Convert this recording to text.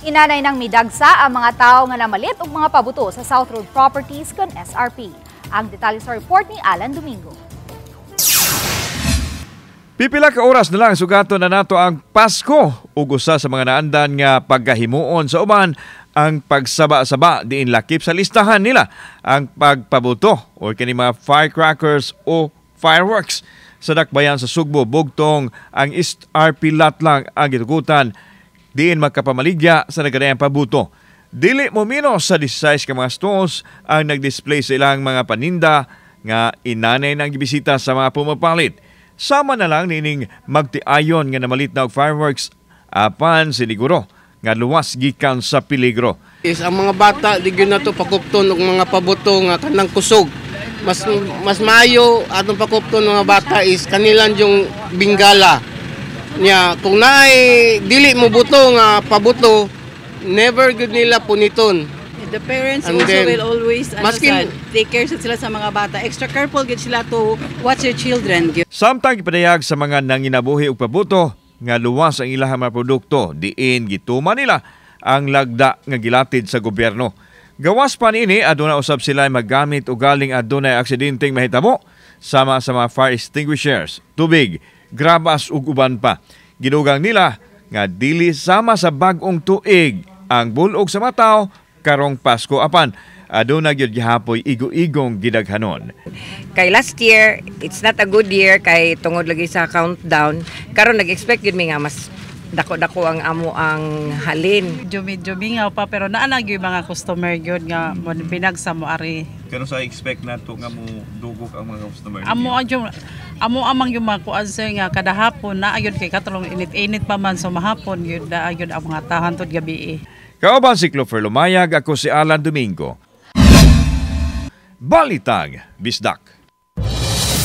Inanay ng midagsa ang mga tao nga namalit og mga pabuto sa South Road Properties kon SRP. Ang detalye sa report ni Alan Domingo. Pipila ka oras na lang sugaton na nato ang Pasko ug usa sa mga naandan nga pagkahimuon sa uban ang pagsaba-saba, diin lakip sa listahan nila ang pagpabuto o kini mga firecrackers o fireworks. Sa dakbayan sa Sugbo, bugtong ang East RP lot lang ang gitugutan diin magkapamaligya sa nagkadayang pabuto. Dili mo minos sa 16 ka mga stalls ang nagdisplay sa ilang mga paninda nga inanay ng gibisita sa mga pumapalit. Sama na lang nining magtiayon nga namalit na og fireworks, apan siniguro nga luwas gikan sa peligro. Is ang mga bata di gyud nato pakupton og mga pabuto nga kanang kusog. Mas mas maayo atong pakupton mga bata is kanilang yung binggala. Nya kung naay dili mo buto nga pabuto, never gud nila puniton. The parents And also then, will always ano, take care sad sila sa mga bata. Extra careful gid sila to watch their children. Samtang gipadayag sa mga nanginabuhi og pabuto nga luwas ang ilahang mga produkto diin gituman nila ang lagda nga gilatid sa gobyerno. Gawas pa niini, aduna usab sila maggamit og galing adunay aksidenteng mahitabo sama sa mga fire extinguishers, tubig, grabas ug uban pa. Gidugang nila nga dili sama sa bag-ong tuig ang bulog sa mga tao karong Pasko, apan aduna gyud gihapoy igo-igong gidaghanon. Kay last year, it's not a good year kay tungod lagi sa countdown. Karon nag-expect gyud mi nga mas dako-dako ang amo ang halin. Medyo medyo mingaw pa, pero naa na gyud mga customer gyud nga mo binagsa mo ari. Kano sa expect nato nga mo dugog ang mga customer? Amo ang yung amo amang yung mga kuan sir nga kada hapon na ayun kay katulong init-init pa man, so mahapon gyud na ayun ang mga tahan tud gabi eh. Kauban si Clover Lumayag, ako si Alan Domingo. Balitang Bisdak.